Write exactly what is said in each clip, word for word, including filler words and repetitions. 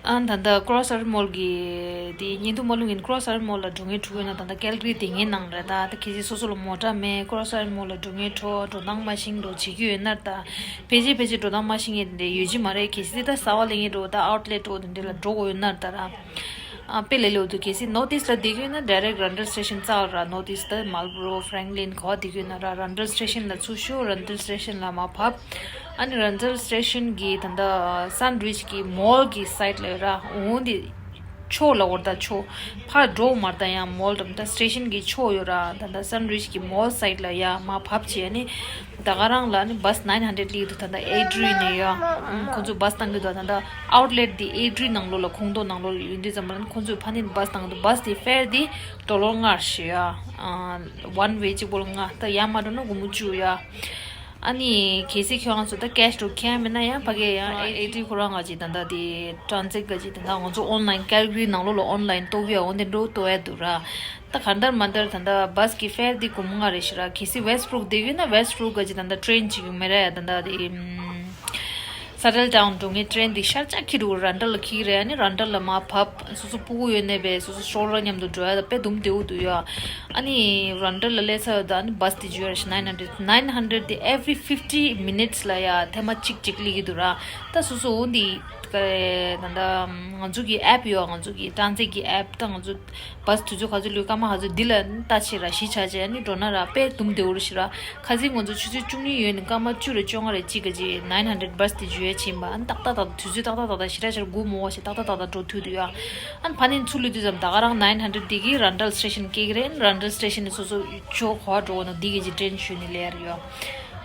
ཨ་ད་ལྟ་Cross Island Mall གི་དེ་བརྙན་ཐུང་མ་བླུགས་ངན། Cross Island Mall ལ་འགྲོ་མཁན་འགྲོ་གི་ཡོད་ན། ད་ལྟ་ཀལ་གྷི་རི་དེ་སྔའི་ནང་རེད། ད་ད་གལ་སྲིད་སོ་སོ་ལ་མོ་ཊ་མེད། Cross Island Mall ལ་འགྲོ་མཁན་འགྲོ། འགྲོ་སྟངས་མ་ཤེས་འགྲོ་བྱེད་ཀྱི་ཡོད་ན། ད་ཕལ་ཆེར་ཕལ་ཆེར་འགྲོ་སྟངས་མ་ཤེས་མཁན་དེ་འདྲ་ཡོད་ཀྱི་མ་རེད། གལ་སྲིད་ད་གསར་པ་ལེན་མཁན་འགྲོ། ད་Outlet འགྲོ་དེ་འདྲ་ལ་འགྲོ་དགོས་ཡོད་ན། ད་ར་ཨ་དཔེ་ལས་སླ་པོ་འདུག་གལ་སྲིད་North East ལ་བསྡད་ཀྱི་ཡོད་ན་direct Rundle Station རྩ་བ་ར། North East ད་Marlborough, Franklin ག་པར་བསྡད་ཀྱི་ཡོད་ན་ར། Rundle Station ལ་ཚུར་ཤོག Rundle Station ལ་མར་བབས། ཨ་ནི་Rundle Station གི་ད་ལྟ་Sunridge གི་mall གི་side ལ་ཡོད་ར། འོང་དེ་ཕྱོགས་ལ་འོར་ད་ཕྱོགས་ཕར་འགྲོ་མར་ད་ཡང་mall ད་ལྟ་station གི་ཕྱོགས་ཡོད་ར། ད་ལྟ་Sunridge གི་mall side ལ་ཡ་མར་བབས་བྱས། ཨ་ནི་ད་ག་རང་ལ་ཨ་ནི་bus nine hundred སླེབས་འདུག་ད་ལྟ་Airdrie ནས་ཡ། ཁོང་ཚོས་bus བཏང་གི་འདུག་ད་ལྟ་Outlet དེ་Airdrie ནང་ལོགས་ལ་ཁོངས་གཏོགས་ནང་ལོགས་ལ་ཡོད་དུས་ཙམ་པ་ལ་ཁོང་ཚོས་ཕ་ནས་bus བཏང་གི་འདུག bus དེ་fare དེ་dollar ལྔ་ཞུ་ཡ། one way གཅིག་པོ་ལ་ལྔ། ད་ཡར་མར་འགྲོ་ན་སྒོར་མོ་བཅུ་ཡ། ཨ་ནི་གལ་སྲིད་ཁྱོད་རང་ཚོ་ད་cash འགྲོ་མཁན་མེད་ན་ཡང་ཕ་གི་ཡང་Airdrie ཁོ་རང་ག་ཅིག་ད་ལྟ་དེ་transit ག་ཅིག་ད་ལྟ་ང་ཚོ་online Calgary ནང་ལོགས་ལ་online གཏོང་གི་ཡ། འོན་ཏེ་འགྲོ་གཏོང་ཡ་འདུག་ར། ད་གང་ལྟར་མ་ལྟར་ད་ལྟ་bus གི་fare འདི་སྒོར་མོ་ལྔ་རེད་ཤག་ར། གལ་སྲིད་Westbrook བསྡད་ཡོད་ན་Westbrook ག་ཅིག་ད་ལྟ་train གཅིག་ཡོད་མ་རེད། ད་ལྟ་དེ་Sartell Town འགྲོ་མཁན་train འདི་ཤར་ལྕགས་འཁྱིལ་འགྲོ་Rundle ལ་འཁྱིལ་རེད། ཨ་ནི་Rundle ལ་མར་བབས། སོ་སོ་སྤུ་གུ་ཡོད་ནས་པས་སོ་སོ་stroller མཉམ་དུ་འགྲོ་ཡ་ད་དཔེ་དུམ་བདེ་པོ་འདུག་ཡ། ཨ་ནི་Rundle ལ་སླེབས་ཚར་ཡོད་ད། ཨ་ནི་bus དེ་འཇུ་ཡ་རེད་ཤག nine hundred nine hundred དེ་every fifty minutes ལ་ཡ་ཐེངས་མ་གཅིག་གཅིག་སླེབས་ཀྱི་འདུག་ར། ད་སོ་སོ་འོ་འདི་ད་ལྟ་ང་ཚོ་གི་app ཡོད། ང་ཚོ་གི་transit གི་app ད་ང་ཚོ་bus དུས་ཚོད་ག་ཚོད་ལུས་སྐར་མ་ག་ཚོད་འདི་ལ་ལྟ་བྱས་ར་གཞི་ཆགས་བྱས་ཨ་ནི་འགྲོ་ན་ར་དཔེ་དུམ་བདེ་པོ་རེད་ཤག་ར། ཁ་སང་ང་ཚོ་ཆུ་ཚོད་བཅུ་གཉིས་ཡོལ་ནས་སྐར་མ་བཅུ་རེ་བཅོ་ལྔ་རེ་གཅིག་ག་ཅིག nine hundred bus དེ་འཇུ་ཡས་ཕྱིན་པ། ཨ་ནི་ཏག་ཏག་ཏག་ཏག་དུས་ཚོད་ཏག་ཏག་ཏག་ཏག་ཞེ་དྲག་ཞེ་དྲག་སྒུག་མ་དགོས་ཤག་ཏག་ཏག་ཏག་ཏག་འགྲོ་ཐུབ་འདུག་ཡ། ཨ་ནི་ཕ་ནས་ཚུར་སླེབས་དུས་ཙམ་ད་ག་རང་nine hundred དེ་གིས་Rundle Station སྐྱེལ་གི་རེད། Rundle Station ནས་སོ་སོ་ཕྱོགས་ག་པར་འགྲོ་དགོས་ན་འདི་ག་ཅིག་train ཞུས་ནས་སླེབས་ཡ་རེད་ཡ།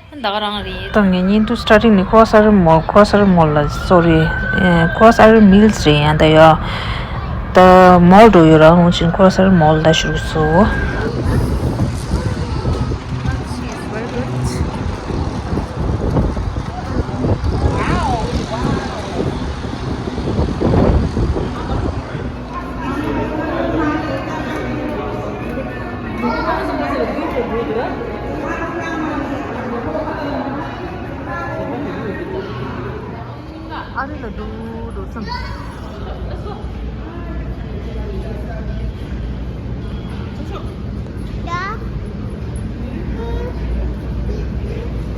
ཨ་ནི་ད་ག་རང་རེད། ད་ངས་བརྙན་ཐུང་starting ནས་Cross Island Mall, Cross Island Mall ལ་sorry, Cross Island Mills རེད་ཡང་ད་ཡ། ད་mall འགྲོ་ཡོད་ར། འོང་ཕྱིན་Cross Island Mall ད་ཞུ་སོ། ཨ་རི་ལ་འགྲོ་འགྲོ་བསམ།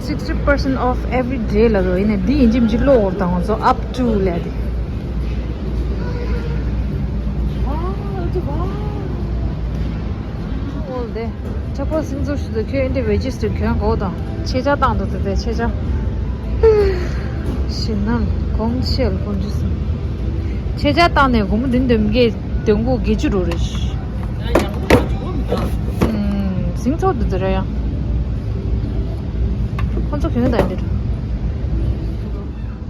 Sixty percent off every day ལ་རོ། ཡིན་ན་འདི་ཡིན་གཅིག་མིན་གཅིག་ཀློག་འོར་དང་ཚོ་up to ལས་དེ། འོལ་དེ། ཆག་པ་སིང་ཚོ་ཞུ་དུ་ཁྱོད་འདི་register གྱོན་གོ་དང་ཆེ་ཆ་བཏང་དུ་དེ་དེ་ཆེ་ཆ། ཞེ་ནམ་གོང་ཆེ་ལ་ཀོན་ཇུ་སི། ཆེ་ཆ་བཏང་ནས་སྒོར་མོ་བདུན་བདུན་བརྒྱད་བདུན་དགུ་བརྒྱད་ཅུ་འགྲོ་རེད། ཨུམ། ཟིང་ཚོགས་འདི་ཚོ་རེད་ཡ། ཁོ་ཚོ་གྱོན་དང་འདིར།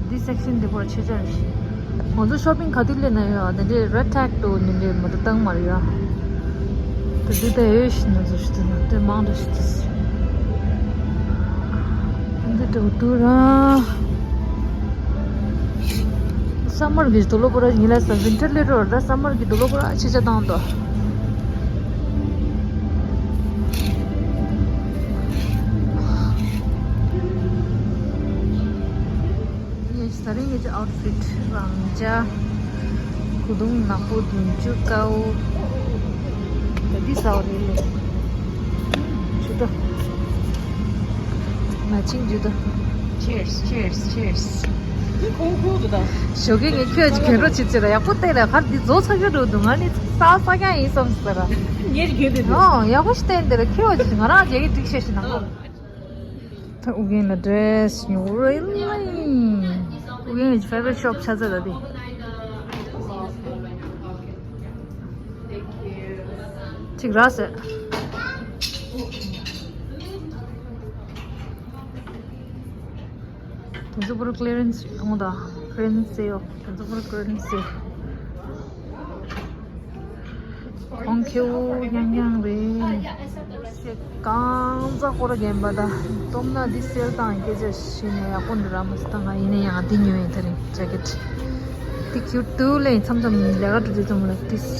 འདི་section འདི་པར་ཆེ་ཆ་རེད། ང་ཚོ་shopping ག་དུས་སླེབས་ན་ཡོད་ཨ། འདི་འདྲའི་red tag དུ་འདི་འདྲའི་མ་ཏི་བཏང་མ་རེད་ཡ། དེ་འདི་ད་ཡོད་ཤི་ན་ཚོ་ཤི་ཏི་ན་དེ་མང་དུ་ཤི་ཏི་སི། འདི་འདྲ་འདུག་ར། སམ་མར་གྱི་དུག་ལོག་པོ་ར་ཉིན་ལ་ས་winter ལས་རོ་ར། སམ་མར་གྱི་དུག་ལོག་པོ་ར་ཆེ་ཆ་བཏང་དོ། ངས་ད་རིང་ངེད་ཀྱི་outfit རང་ཅག་གུ་དུང་ནག་པོ་བདུན་ཅུ་ཀའོ། ད་འདི་ཟ་བ་རེད་ལོ། ཇུ་ཏོ། མ་ཆིང་ཇུ་ཏོ། Cheers, cheers, cheers. འདི་ཁོང་ཁོང་དུ་ད། ཞོགས་ཀས་ངས་ཁྱོད་ཀྱི་གྱོན་རོགས་བྱེད་ཚེ་ལ་ཡག་པོ་བལྟས་ལ་ཁར་འདི་རྫོགས་ཚར་གྱི་འགྲོ་འདུག་ང་ནི་ས་ས་ཀྱང་ཡིན་བསམ་ཟེར་ར། ངས་གྱོན་དེ་འདུག་ཨོ་ཡག་པོ་ཞིག་བསྟན་དེ་ལ་ཁྱོད་ཀྱི་ང་རང་རྒྱལ་གྱི་སྒྲིག་ཤེས་ཤིག་ནང་ལོགས། ད་ཨུ་རྒྱན་ལ་dress ཉོ་རེད་ལེ། ཨུ་རྒྱན་གྱི་favorite shop ཆ་ཚང་ལ་དེ། གཅིག་རག་ཟེར། དེ་ཚོ་པུར་clearance ཡོང་ད། clearance sale དེ་ཚོ་པུར་clearance sale། གོང་ཁེ་པོ་རྐྱང་རྐྱང་རེད། གང་ཟག་སྐོར་རྒན་པ་དང་སྟོབས་ན་འདི་སེལ་དང་སྐད་ཆ་བཤད་ནས་ཡག་པོ་འདུག་ར། མ་སི་ད་ང་ཡིན་ན་ཡང་འདི་ཉོས་ཡིན། ད་རིང་jacket འདི་cute འདུག་ལེ། མཚམས་མཚམས་ལས་ཀ་འགྲོ་དུས་ཙམ་ལ་ཏིས།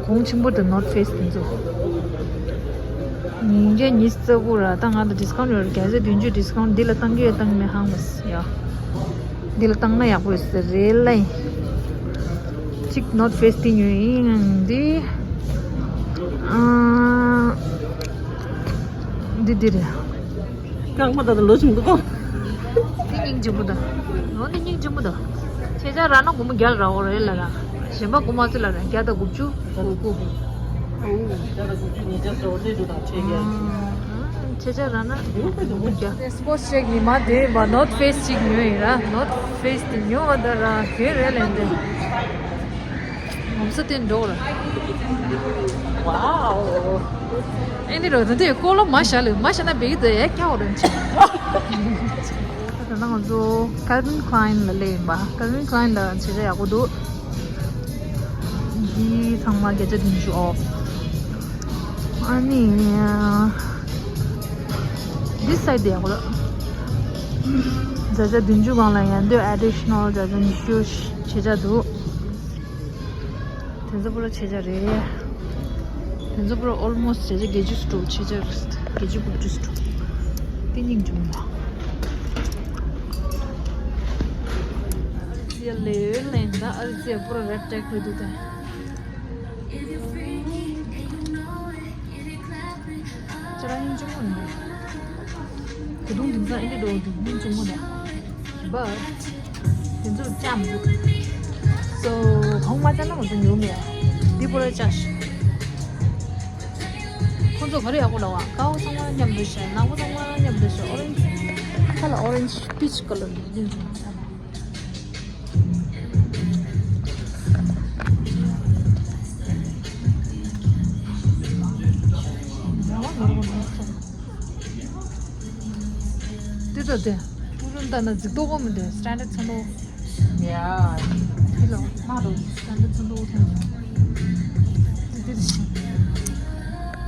གོང་ཆེན་པོ་དང་North Face དེ་ཚོ། ཉིས་བརྒྱ་ཉི་ཤུ་རྩ་དགུ་ར། ད་ང་ལ་ཌིས་ཀའུན་ཊི་ཡོད་རེད། བརྒྱ་ཆ་བདུན་ཅུ་ཌིས་ཀའུན་ཊི་འདི་ལ་བཏང་གི་ཡོད་བཏང་གི་མེད་ཧང་མ་སི་ཡ། འདི་ལ་བཏང་ན་ཡག་པོ་ཡོད་ས་རེད་ལ། གཅིག་North Face དེ་ཉོས་ཡིན་འདི། ཨ། འདི་འདི་རེད། རྐང་པ་ད་ལོ་ཆུང་འདུག་གོ། འདི་སྙིང་རྗེ་པོ་ད། འོ་འདི་སྙིང་རྗེ་པོ་ད། ཁྱེད་ཅག་རག་ན་སྒོར་མོ་བརྒྱ་རག་འོ་རེད་ལ་ར། གཞན་པ་སྒོར་མོ་ཚོ་ལ་ར་བརྒྱ་དང་དགུ་བཅུ་དགུ་དགུ། བརྒྱ་དང་དགུ་བཅུ་ཉིས་བརྒྱ་སོ་ལེ་འདུག་དང་ཁྱེད་ཀྱི། ཁྱེད་ཅག་རག་ན་སྒོར་མོ་བརྒྱ། སི་པོར་ཊི་ཅེག་ནི་མ་དེ་བ་North Face ཅིག་ཉོས་ཡིན་ར། North Face དེ་ཉོ་བ་ད་ར་གེ་རེད་ལན་དེ། ངོམ་ས་དེ་འགྲོ་ར། ཝའོ། ཨེ་འདི་རོ་ད་དེ་ཀོ་ལོ་མ་ཤ་ལུ་མ་ཤ་ན་བེ་གི་དེ་ཡ་ཀྱ་འོ་རེན་ཆི། ད་ང་ཚོ་Calvin Klein ལ་སླེབས་ཡིན་པ། Calvin Klein ལ་ཆེ་ཆེ་ཡག་པོ་འདུག་འདི་ཚང་མ་བརྒྱ་ཆ་བདུན་ཅུ་ཨོ། ཨ་ནི། འདི་སའི་ཌི་ཡག་པོ་ར། བརྒྱ་ཆ་བདུན་ཅུ་སྒང་ལ་ཡང་འདོད་ཨེ་ཌི་ཤི་ནལ་བརྒྱ་ཆ་ཉི་ཤུ་ཆེ་ཆ་འདུག་དེ་ཚོ་པུ་ར་ཆེ་ཆ་རེད། དེ་ཚོ་པུ་ར་ཨོལ་མོ་སི་ཊི་ཆེ་ཆ་བརྒྱད་ཅུ་སི་ཊོག་ཆེ་ཆ་རེད། བརྒྱད་ཅུ་དགུ་བཅུ་སི་ཊོག་དེ་སྙིང་རྗེ་མོ་ལ། ཡ་ལེ་ལེ་འདའ་ཨ་རི་ཟེ་པུ་ར་རེད་ཊེག་རེད་འདུག་ད། ཁྱེད་རང་སྙིང་རྗེ་མོ་ནི། ད་དུང་དེང་སང་ཨེ་འདྲ་འགྲོ་འདུག་སྙིང་རྗེ་མོ་ནི། བ། དེ་ཚོ་ལྕམ་འདུག་སོ་གོང་མ་ཅག་ན་ང་ཚོ་ཉོ་མེད་ཡ། འདི་པོ་ར་ཅག་ཤི། ཁོ་ཚོ་ག་རེ་ཡག་པོ་ལ་བ། ཀའོ་ཚང་མ་མཉམ་དུ་ཤ། ནག་པོ་ཚང་མ་མཉམ་དུ་ཤ། ཨོ་རེན་ཇི། ཁ་ལ་ཨོ་རེན་ཇི་པིཆ་ཀ་ལར་འདུག་སྙིང་རྗེ་མོ་ཚང་མ། དེ་ལྟ་སྟེ། ཕུ་རུན་ལྟ་ན་རྫིག་ཏོག་པོ་མི་འདུག་སི་ཊན་ཌར་ཌི་ཚང་པོ། ཡ། དེ་ལ་མ་རུ་སི་ཊན་ཌར་ཌི་ཚང་པོ་ཐོན་སོང་། དེ་དེ་ཞིག་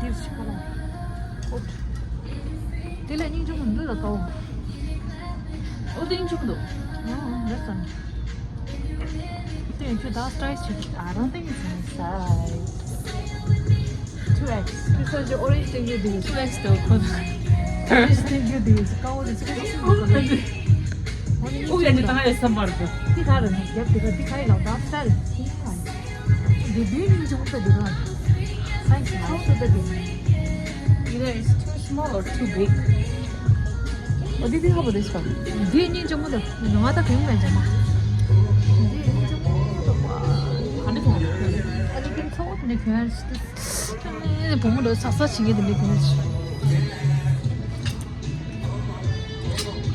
དེ་ཞིག་པ་ལ། ཨོ། དེ་ལ་སྙིང་རྗེ་མོ་འདུག་ལ་ཀའོ། ཨོ་དེ་སྙིང་རྗེ་མོ་འདུག་ཨོ་རེད་སམ། དེ་ཡང་ཁྱོད་ད་སི་ཊའིལ་ཞིག I don't think it's my size. Two X. This one is orange thank you this. Two X though. Orange thank you this. ཀའོ་དེ་ཚོ་ཀའོ་དེ་ཚོ། ཨོ་ཡ་ནི་ད་ཡ་སམ་བར་གོ། དེ་ག་རེ་ན་རྒྱབ་དེ་ག་དེ་ག་ཡི་ལ་ད་སི་ཊའིལ་ཞིག་ཡིན། འདི་འདི་སྙིང་རྗེ་མོ་ད་འདི་རང་། Size how to the འདི། Either it's too small or too big. ཨོ་འདི་འདི་ཧ་པོ་འདི་ཤ། འདི་སྙིང་རྗེ་མོ་ད་ང་ད་གང་མེད་ཅེ་མ། འདི་སྙིང་རྗེ་མོ་ད་པ། ཨ་ནི་གང་། ཨ་ནི་གང་ཚོགས་ནི་གང་ཨ་ནི་བུ་མོ་འདྲ་ཚག་ཚག་བྱེད་ཀྱི་འདི་འདི་གང་ཨ་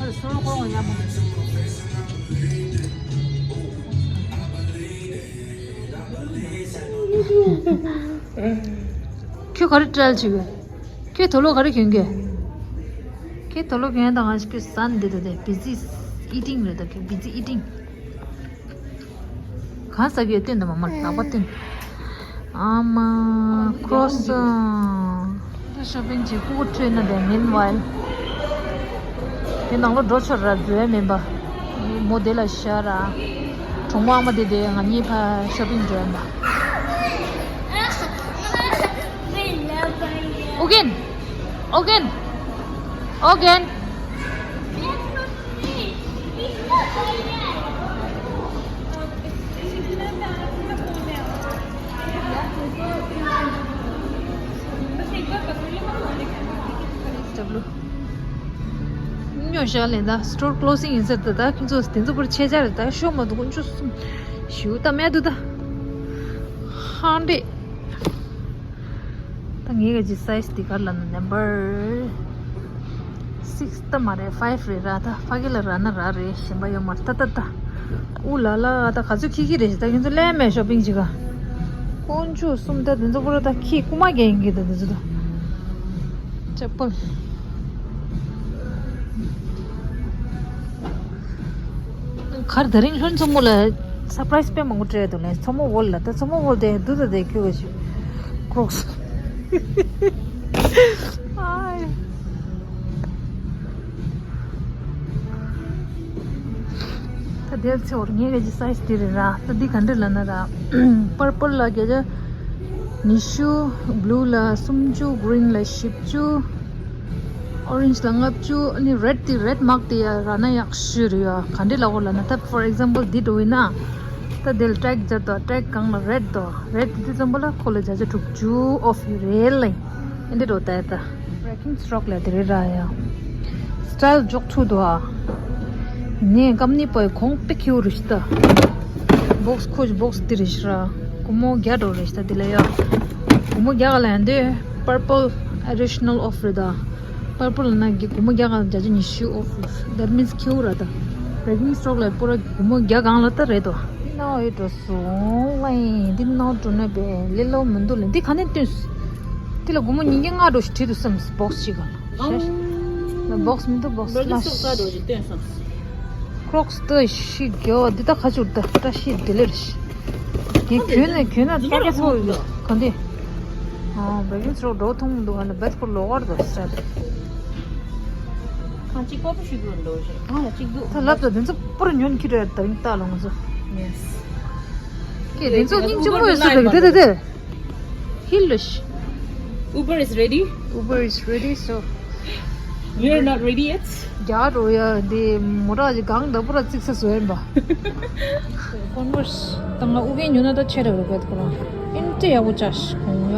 ནི་སོ་ལོ་ཁོ་རང་ཡག་པོ། ཁྱོད་ག་རེ་ཊྲའི་ཡལ་བྱེད་གི། ཁྱོད་དུག་ལོག་ག་རེ་གྱོན་གི། ཁྱོད་དུག་ལོག་གྱོན་དང་ང་ཞིག་ཁྱོད་ཟ་འདི་དེ་དེ་busy eating རེད་ད། ཁྱོད་busy eating། གང་ཟ་གི་ཡོད་སྟོན་དང་མ་མ་ལག་པ་སྟོན། ཨ་མ་ཁོ་སང་། ད་ཤོ་པིང་བྱེད་སྤུ་གུ་ཁྲོས་ན་དེ་meanwhile། དེ་ནང་ལོ་འགྲོ་ཆོག་ར་འཛུལ་ཡ་མིན་པ། མོ་དེ་ལ་ཤ་ར། གྲོང་པ་ཨ་མ་དེ་དེ་ང་གཉིས་ཕ་ཤོ་པིང་འགྲོ་ཡ་མ། ཨོ་རྒན། ཨོ་རྒན། ཨོ་རྒན། སྙོ་ཤ་ལེན་ད་སི་ཊོར་ཀློ་སིང་ཡིན་ཟེར་ད། ད་ཁྱོད་ཚོ་དེ་ཚོ་པར་ཆེ་ཆ་རེད་ད། ཤོ་མ་འདུག་ཀུན་ཆུ་གསུམ་ཞུ་ད་མེད་འདུག་ད། ཧང་ཌེ། ད་ངའི་ག་ཅི་སའི་ཛི་འདི་གར་ལ་ན་number six ད་མ་རེད། five རེད་ར། ད་ཕ་གི་ལ་ར་ན་ར་རེད། གཞན་པ་ཡོད་མ་རེད་ད་ད་ད། ཨུ་ལ་ལ་ད་ག་ཚོད་ཁྱི་ཁྱི་རེད་ད། ཁྱོད་ཚོ་ལས་མེད་ཤོ་པིང་ཅིག་ག་ཀོན་ཆུ་གསུམ་ད་དེ་ཚོ་པོ་ར་ད་ཁྱི་རྐུ་མ་རྒྱག་གི་ད་དེ་ཚོ་ད། ཅག་པོ། གར་དེ་རིང་ལྷུན་མཚོ་མོ་ལ་སར་པ་རའི་ཛི་དཔེ་མང་པོ་སྤྲད་འདུག་ལས། མཚོ་མོ་ཝོལ་ལ་ད། མཚོ་མོ་ཝོལ་དེ་འདུག་ད་དེ་ཁྱོད་ག་ཞུ་ཀྲོག་སི། ཨའི། ད་དེར་ཚེ་བར་ངའི་ག་ཅི་སའི་ཛི་དེ་རེད་ར། ད་འདི་ག་འདྲ་ལ་ན་ར། པར་པལ་ལ་བརྒྱ་ཆ། ཉི་ཤུ། བྷུ་ལུ་ལ་སུམ་ཅུ། གི་རིན་ལ་བཞི་བཅུ། ཨོ་རེན་ཇི་ལ་ལྔ་བཅུ། ཨ་ནི་རེད་དེ་རེད་མག་དེ་ཡ་རག་ན་ཡག་ཤོས་རེད་ཡ། ག་འདྲ་ལབ་དགོས་ལབ་ན། ད་for example འདི་འགྲོ་ཡིན་ན། ད་དེ་ལ་ཊེག་སྦྱར་དོ། ཊེག་སྒང་ལ་རེད་དོ། རེད་དེ་དུས་ཙམ་པ་ལ་ཁོ་ལ་བརྒྱ་ཆ་དྲུག་ཅུ་ཨོཕ་ཡོད་རེད་ལེ། ཨེ་འདི་འགྲོ་ད་ཡ་ད། བྷེ་རེ་ཀིང་སི་ཊོག་ལ་དེ་རེད་ར་ཡ། སི་ཊལ་འཇོག་ཐུབ་འདུག་ཨ། ནས་ཀམ་ནི་པའི་གོང་དཔེ་ཁེའུ་རུ་ཤི་ད། བོག་སི་ཁོ་ཅི་བོག་སི་དེ་རེ་ཤི་ར། སྒོར་མོ་བརྒྱ་འགྲོ་རེ་ཤི་ད་དེ་ལ་ཡ། སྒོར་མོ་བརྒྱ་ག་ལ་ཡང་དེ་པར་པལ་ཨེ་ཌི་ཤི་ནལ་ཨོཕ་རེད་ད། པར་པལ་ན་གི་སྒོར་མོ་བརྒྱ་ག་ལ་བརྒྱ་ཆ་ཉི་ཤུ་ཨོཕ། That means ཁེའུ་ར་ད། བྷེ་རེ་ཀིང་སི་ཊོག་ལ་པོ་ར་སྒོར་མོ་བརྒྱ་གང་ལ་ད་རེད་དོ། ནའོ་ཡོད་འགྲོ་སོང་ལ་ཡིན། འདི་ནའོ་འགྲོ་ན་བས་ལེ་ལོ་མི་འདུག་ལ། འདི་ག་ནས་བཏོན་སོང་། འདི་ལ་སྒོར་མོ་ཉིས་བརྒྱ་ལྔ་འགྲོ་ཞིག་བྲིས་འདུག་བསམ། བོག་སི་གཅིག་ག་ལ། བོག་སི་མི་འདུག་བོག་སི་ལ། ཀྲོག་སི་ད་ཤི་རྒྱོ། འདི་ད་ཁ་ཆུར་ད་བཀྲ་ཤིས་བདེ་ལེགས། དེ་གྱོན་ནས་གྱོན་ན་ཀྲག་ཀ་ཚོ་ཡོད། ག་འདི། ཨ་བེ་གིན་ཚོ་འགྲོ་ཐུང་མི་འདུག་ཧ་ན་བེད་ཁོ་ལོག་བར་དུ་ཟེར། ཁང་གཅིག་པོ་ཞིག་ལ་འགྲོ་ཞིག་ཁང་ལ་གཅིག་འདུག་ད་ལབ་ད་དེ་ཚོ་པུར་ཉོན་ཁྱི་རེད། ད་རིང་ལྟ་ལ་ང་ཚོ། Yes. ཀྱེ་དེ་ཚོ་སྙིང་རྗེ་མོ་ཡོད་ས་རེད། དེ་དེ་དེ། ཧིལ་ལོ་ཤི། Uber is ready. Uber is ready, so. We are not ready yet. རྒྱ་རོ་ཡ་དེ་མོ་ཊ་ཅིག་གང་ལྟ་བུ་ར་བརྩིགས་ས་བཟོ་ཡིན་པ། ཀོན་ཝར་སི་ད་ང་ཨུ་གེ་ཉོ་ན་ད་ཆེ་རེ་རེ་བེད་ཁོ་རང་ཨིན་ཏྲེ་ཡག་པོ་ཅག་ཤི་གོང་ཡ།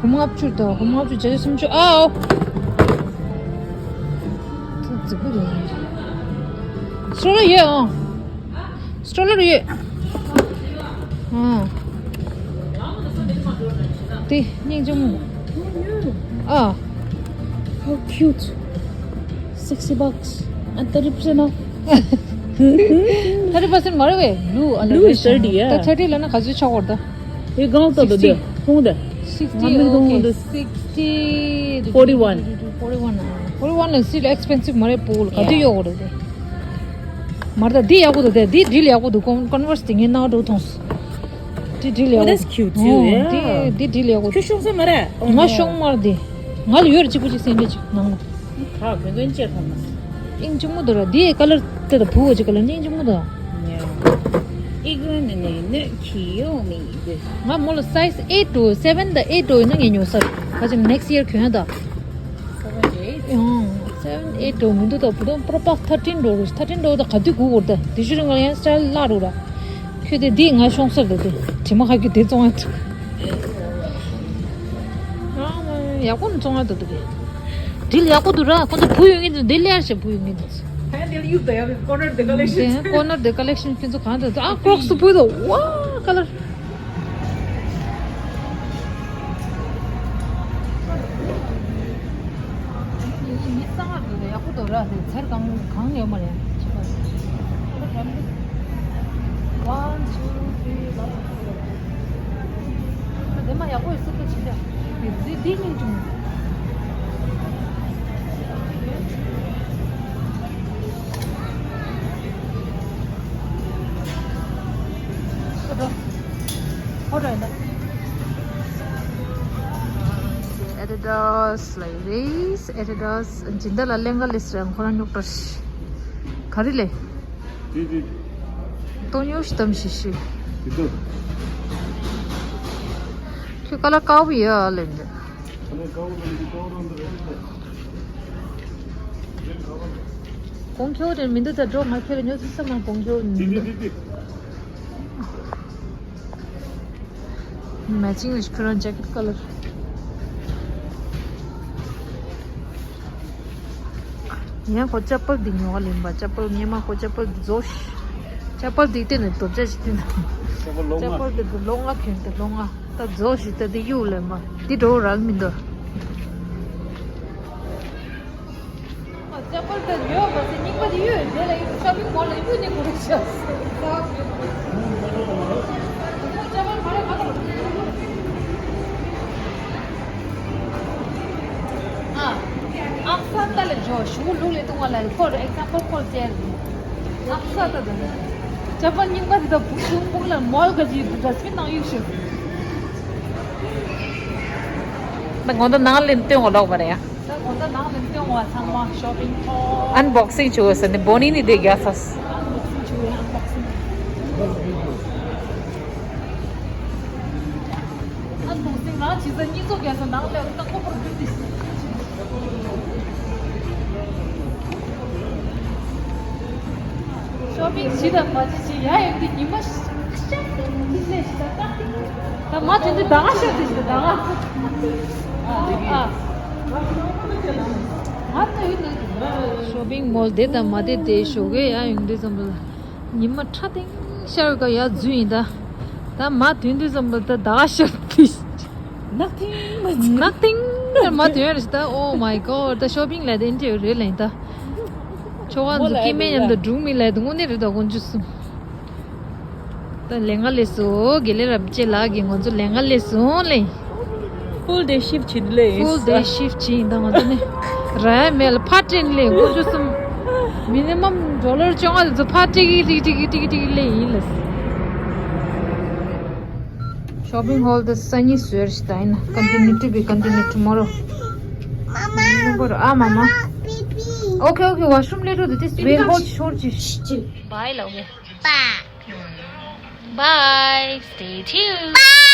གོམ་ལྔ་བཅུ་དང་གོམ་ལྔ་བཅུ་བརྒྱ་ཆ་སུམ་ཅུ། ཨའོ། ད་རྫིག་པོ་རེད། སོ་ལ་ཡོད་ཨང་། སི་ཊོ་ལར་ཡོད། ཨ། དེ་སྙིང་རྗེ་མོ། ཨ། How cute. Sixty bucks and thirty percent off. Thirty percent མ་རེད་བས། Blue and blue is red, thirty, yeah. ད་thirty ལབ་ན་ག་ཚོད་ཆགས་ཀྱི་ཡོད་ད། ཡི་གང་ལྟ་དུ་དེ་ཁོང་དེ། Sixty, ང་མི་གཏོང་okay, འདུག sixty. Forty one. Forty one. Forty one is still expensive མ་རེད། པོ་ལ་ག་དུས་ཡོད་རེད་དེ། མར་ད་འདི་ཡག་པོ་འདུག་དེ་འདི་སྒྲིལ་ཡག་པོ་འདུག་ཀོན་ཀོན་ཝར་སི་དེ་ངའི་ནང་འགྲོ་མཐོང་སོང་། འདི་སྒྲིལ་ཡག་པོ། Oh, that's cute too, yeah. འདི་འདི་སྒྲིལ་ཡག་པོ་འདུག་ཁྱོད་ཤོང་ས་མ་རེད། Oh, ང་no. ཤོང་མར་འདི། ང་ལ་ཡོད་རེད་གཅིག་པུ་གཅིག་སེང་གེ་གཅིག་ནང་ལ། ཁ་གོན་གོན་ཅེར་ཐོང་མ། ཨིང་ཆི་མོ་འདུག་ར། འདི་ཀ་ལར་དེ་དང་བུ་བ་ཅིག་ཀ་ལར་ནི་ཨིང་ཆི་མོ་འདུག་ཨི་གོན་ནི་ནི་ནི་ཁི་ཡོ་མི་འདི། ང་མོ་ལ་size eight འགྲོ་seven དང་eight འགྲོ་ཡིན་ན་ངས་ཉོ་ས་རེད། ག་ཅིག་next year གྱོན་ཡ་ད། Seven eight. ཡང་seven eight འགྲོ་མི་འདུག་ད་བུ་དང་པོ་ར་པག་thirteen འགྲོ་རུ་thirteen འགྲོ་ད་ག་དུས་སྒུག་གོ་ད། དེ་ཤུ་རིང་ང་ཡང་སི་ཊལ་བརླག་འགྲོ་ར། ཁྱོད་དེ་འདི་ང་ཤོང་སར་ད་དེ་དྲི་མ་ཁ་ཁྱོད་དེ་བཙོང་ཡ་ཐུག་ཡག་པོ་ནི་བཙོང་ཡ་ད་དུ་གི། འདྲིལ་ཡག་པོ་འདུག་ར། ཁོ་ཚོ་བུ་ཡོད་ངེས་འདུག་འདི་ལེར་ཞེ་བུ་ཡོད་ངེས་འདུག་ཧེ་འདིར་ཡུག་ད་ཡ་གོ་ནར་དེ་ཀ་ལེག་ཤན། དེ་ཀོ་ནར་དེ་ཀ་ལེག་ཤན་ཁྱོད་ཚོ་གང་འདུག་ཨ་ཀྲོག་སི་བུ་དོ་ཝ་ཀ་ལར། ཡིན་ས་ང་འདུག་ཡག་པོ་འདུག་ར། དེ་ཚར་གང་གང་ཡོད་མ་རེད། One, two, three, four. དེ་མ་ཡག་པོ་ཡོད་སྲིད་པ་ཅི་འདྲ། དེ་དེ་སྙིང་རྗེ་མོ། ཨོ་ཌར་ཡིན་ན། Adidas ལ་ཡོད་རེད། Adidas སྦྱིན་བདག་ལ་ལེན་ག་ལེ་སི་རང་ཁོ་རང་ཉོག་ཏོ་ཤི། ག་རེ་ལེ། དེ་དེ། ཏོ་ཉོ་ཤི་དམ་ཤི་ཤི། དེ་དེ། ཁྱོད་ཀ་ལ་དཀར་པོ་ཡོད་ཨ་ལེ་འདི། ཀ་ལ་དཀར་པོ་ལ་འདི་དཀར་པོ་ལ་འདི་རེད་དེ། གོང་ཁྱོད་དེ་མི་འདུག་ད་འགྲོ་ང་ཁྱོད་ལ་ཉོ་ཚུལ་བསམ་ན་གོང་ཁྱོད་མི་འདུག་དེ་དེ་དེ། Matching ལ་ཁྱོད་རང་ཇེ་ཀེཊ་ཀ་ལར། ངས་ཁོ་ཅ་པལ་འདི་ཉོ་ག་ལེན་པ། ཅ་པལ་ངས་མ་ཁོ་ཅ་པལ་འདི་བཟོ་ཤི། ཅ་པལ་འདི་བལྟས་ནས་རྡོབ་ཅ་ཞིག་བལྟས་ན། ཅ་པལ་ལོ་ལྔ། ཅ་པལ་འདི་ལོ་ལྔ་གྱོན་ཏེ་ལོ་ལྔ། ད་བཟོ་ཤི་ད་འདི་གཡུག་ལེན་པ། འདི་འགྲོ་རག་མི་འདུག་ཅ་པལ་དེ་ཡོད་མ་ཟད་རྙིང་པ་དེ་ཡོད། དེ་ལ་ཡོད་ཤོ་པིང་མོལ་ལ་ཡོད་ནི་གོ་རེ་ཤག་ཅ་པལ་ག་རེ་ག་རེ། ཨ། ཨག་ས་ཏ་ལ་ཇོ་ཞུ་གུ་ལུག་ལས་ཏུང་བ་ལ་ཁོར་ཨེག་ཛམ་པལ་ཁོར་ཅེར། ཨག་ས་ཏ་དང་། ཅ་པལ་རྙིང་པ་དེ་དག་བུ་ཆུང་བུ་ལ་མོལ་ག་ཅིག་ཌ་སི་པིན་ནང་གཡུག་ཤོག་ད་དགོང་དག་ནང་ལ་སྟོན་གོ་ལོག་པ་རེད་ཡ། ད་གོང་ད་ནང་ལ་སྟོན་བ་ཚང་མ་ཤོ་པིང་ཧོལ། ཨན་བོག་སིང་བྱུང་བ་ཟེར་ནས་བོ་ནི་ནི་དེ་རྒྱག་ཚར། ཨན་བོག་སིང་བྱུང་བའི་ཨན་བོག་སིང་། ཨ་ གཉིས་ཚོགས་རྒྱག་ས་ནང་ལ་ད་ཁོ་པར་བསྡུས་ཏེ། ཤོ་པིང་བྱེད་དང་མ་བྱེད་ཅིག་ཡ་ཡོད་དུས་ཉི་མ་ཤར་ཏེ་ཉི་ལས་ཤི་ད་ད་ད་མ་དེ་འདི་ཟླ་ང་ཤར་ཏེ་ཤི་ད་ད་ང་ཨ་ང་ད་ཡོད་ན། ཤོ་པིང་མོལ་དེ་དང་མ་དེ་དེ་ཞོགས་ཀས་ཡ་ཡོང་དུས་ཙམ་པ་ལ་ཉི་མ་ཁྲ་ཐིང་ཤར་ག་ཡ་འཛུལ་ཡིན་ད། ད་མ་དེ་འདུས་ཙམ་པ་ལ་ད་ཟླ་ང་ཤར་ཏེ་ཤི། Nothing. Nothing. མ་དོན་རེད་ད། Oh my god. ད་ཤོ་པིང་ལ་དེ་འདྲ་རེད་ལེན་ད། ཆོ་ག་འཛུགས་ཀྱི་མེད་མཉམ་དུ་སྒྲུང་མི་ལ་དེ་དངོས་གནས་རེད་ད་དཀོན་མཆོག་གསུམ། ད་ལས་ཀ་ལས་སོ་དགེ་ལས་རབ་རྒྱས་ལགས་ཀྱིས་ང་ཚོ་ལས་ཀ་ལས་སོང་ལེ། Full day shift བྱེད་ལེ། Full day shift བྱེད་ད་ང་ཚོ་ནི་ར་མེད་ལ་ཕར་སྤྲད་ལེ་དཀོན་མཆོག་གསུམ། Minimum dollar བཅོ་ལྔ་ལ་ཚོ་ཕར་སྤྲད་ཀྱི་ཏིག་ཏིག་ཏིག་ཏིག་ལེ་ཡིན་ལེ། Shopping haul དེ་སང་ཉིན་བཟོས་རེད་ད་ཡིན་ན། Continue to be continue tomorrow. Mama. ཨ་མ་མ། Pee pee. Okay, okay, washroom later. This way hot short. Bye, love. Bye. Bye. Stay tuned.